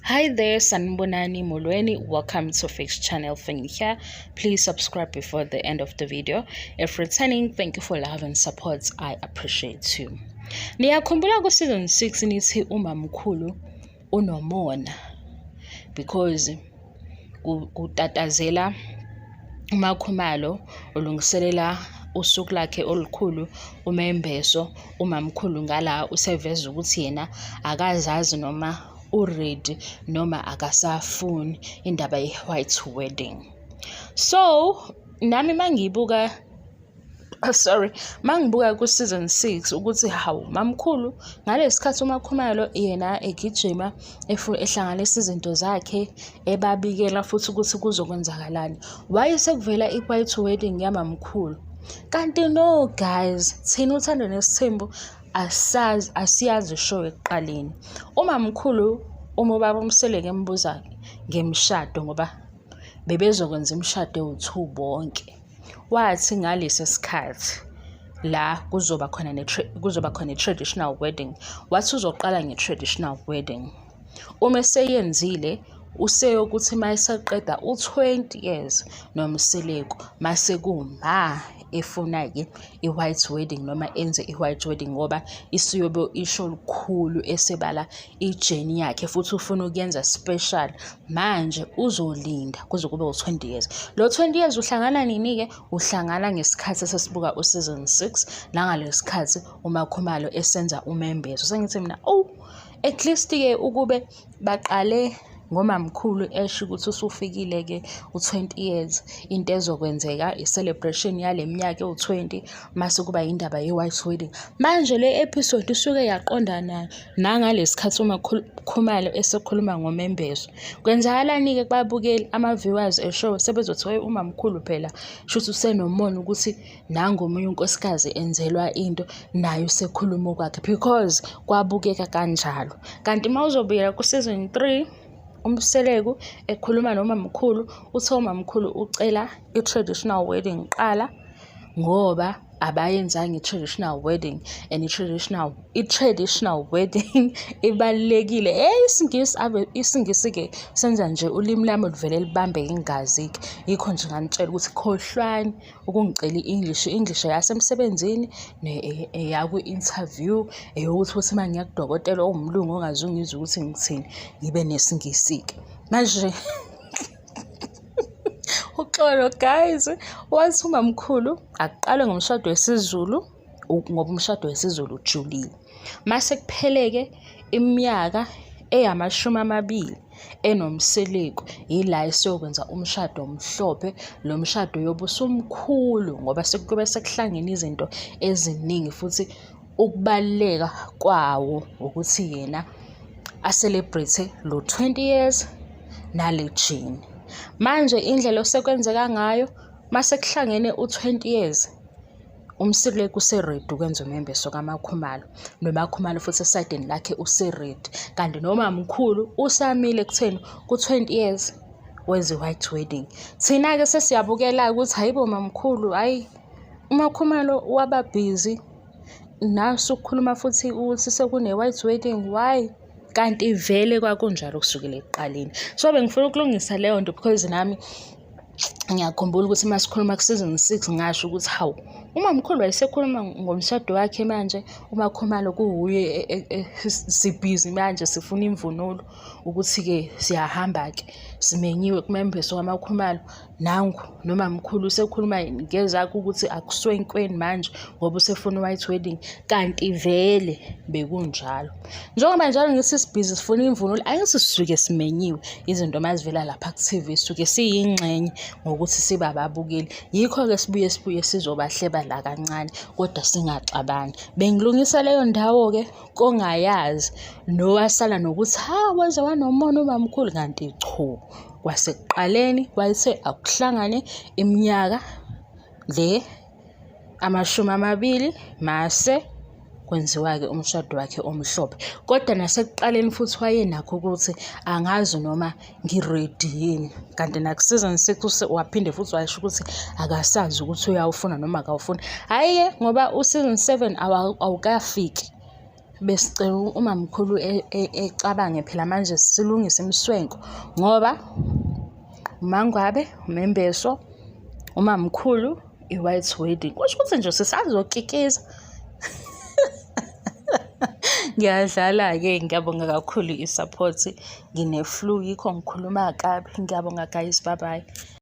Hi there, Sanibonani Molweni. Welcome to Fix Channel. If here, please subscribe before the end of the video. If returning, thank you for love and support. I appreciate you. Niyakhumbula ku season 6 nithi umamkhulu unomona because kutatazela uMakhumalo ulungiselela usuku lakhe olukhulu umembeso. Umamkhulu ngala useveza ukuthi yena akazazi noma u-ready noma akasafuni indaba ye-white wedding. So nami mangibuka, sorry, mangibuka ku-season 6 ukuthi hawu, mamkhulu, ngalesi sikhathi uMakhumalo yena egijima ehlanganisa izinto zakhe, ebabikela futhi ukuthi kuzokwenzakalani, waye sekuvela i-white wedding yamamkhulu. Kanti no guys, thina Uthando Nesithembu asazi, asiyazi show ekuqaleni. Umamkhulu, uma ubaba uMseleku embuza ngemishado, ngoba bebezokwenza imishado ewu-2 bonke, wathi ngalesi sikhathi la kuzoba khona i-traditional wedding. Wathi uzoqala nge-traditional wedding. Uma eseyenzile, useyokuthi uma eseqeda u-20 years noMseleku, mase kuma efuna-ke i-white wedding noma enze i-white wedding, ngoba isiyobe isho lukhulu esebala i-journey yakhe futhi ufuna ukuyenza special. Manje uzolinda kuze kube u-20 years. Lo 20 years uhlangana nini-ke? Uhlangana ngesikhathi sesibuka u-season 6 nangalesi sikhathi uMakhumalo esenza umembeso. Sengithi mina, oh, at least-ke ukube baqale ngomamkhulu esho ukuthi usufikile-ke u-20 years, into ezokwenzeka i-celebration yale minyaka ewu-20, mase kuba indaba ye-white wedding. Manje le episode isuke yaqondana nangalesi sikhathi uMakhumalo esekhuluma ngomembeso. Kwenzakalani-ke kubabukeli, ama-viewers e-show? Sebezothi, "Hey, umamkhulu phela shuthi usenomona ukuthi nangu omunye unkosikazi enzelwa into, naye usekhuluma okwakhe," because kwabukeka kanjalo. Kanti uma uzobuyela ku-season 3, uMseleku ekhuluma nomamkhulu, uthe umamkhulu ucela i-traditional wedding kuqala ngoba abayenzanga i-traditional wedding and i-traditional wedding ibalulekile. IsiNgisi ave isiNgisi-ke senza nje ulimi lami luvele libambe ingazi-ke. Yikho nje nganitshela ukuthi khohlwani ukungicela i-English. I-English eyasemsebenzini eyakwi-interview, eyokuthi futhi uma ngiya kudokotela owumlungu ongazungizwa ukuthi ngithini, ngibe nesiNgisi-ke. Manje uxolo guys, wathi umamkhulu akuqalwe ngomshado wesiZulu ngoba umshado wesiZulu ujulile. Mase kuphele-ke iminyaka eyamashumi 20 enoMseleku, yila esiyokwenza umshado omhlophe. Lo mshado uyobe usumkhulu ngoba sekuyobe sekuhlangene izinto eziningi, futhi ukubaluleka kwawo ukuthi yena a-celebrate lo 20 years nale journey. Manje indlela osekwenzeka ngayo, mase kuhlangene u-20 years, uMseleku use-ready ukwenza umembeso kaMakhumalo, noMakhumalo futhi esayidini lakhe use-ready, kanti nomamkhulu usamile ekutheni ku-20 years wenza i-white wedding. Thina-ke sesiyabukela-ke ukuthi hayibo mamkhulu, hhayi, uMakhumalo waba busy nasu ukukhuluma futhi ukuthi sekune-white wedding, why? Kanti vele kwakunjalo kusukela ekuqaleni. So bengifuna ukulungisa leyo nto because nami ngiyakhumbula ukuthi uma sikhuluma ku-season 6 ngasho ukuthi hawu, umamkhulu wayesekhuluma ngomshado wakhe, manje uMakhumalo kuwuye si-busy manje sifuna imvunulo ukuthi-ke siyahamba-ke, simenyiwe kumembeso kaMakhumalo. Nangu nomamkhulu usekhuluma ngezakhe ukuthi akuswenkweni manje ngoba usefuna i-white wedding, kanti vele bekunjalo. Njengoba njalo ngithi si-busy sifuna imvunulo, angithi sisuke simenyiwe, izinto mazivela lapha ku-TV sisuke siyingxenye ngokuthi sibe ababukeli. Yikho-ke sibuye sizobahleba la kancane kodwa singaxabani. Bengilungisa leyo ndawo-ke kongayazi nowasala nokuthi ha, waze wanomona umamkhulu, kanti cho, kwasekuqaleni wayethe akuhlangane iminyaka le 20 mase kwenziwa-ke umshado wakhe omhlophe. Kodwa nasekuqaleni futhi wayenakho ukuthi angazi noma ngi-ready yini, kanti naku-season 6 waphinde futhi washo ukuthi akasazi ukuthi uyawufuna noma akawufuni. Hhayi-ke, ngoba u-season 7 awukafiki. Besicela umamkhulu ecabange phela manje silungise imiswenko ngoba uMangwabe, umembeso, umamkhulu, i-white wedding. Kusho ukuthi nje sisazokikiza. Ngiyadlala-ke, ngiyabonga kakhulu i-support. Ngine-flu yikho ngikhuluma kabi. Ngiyabonga guys, bye bye.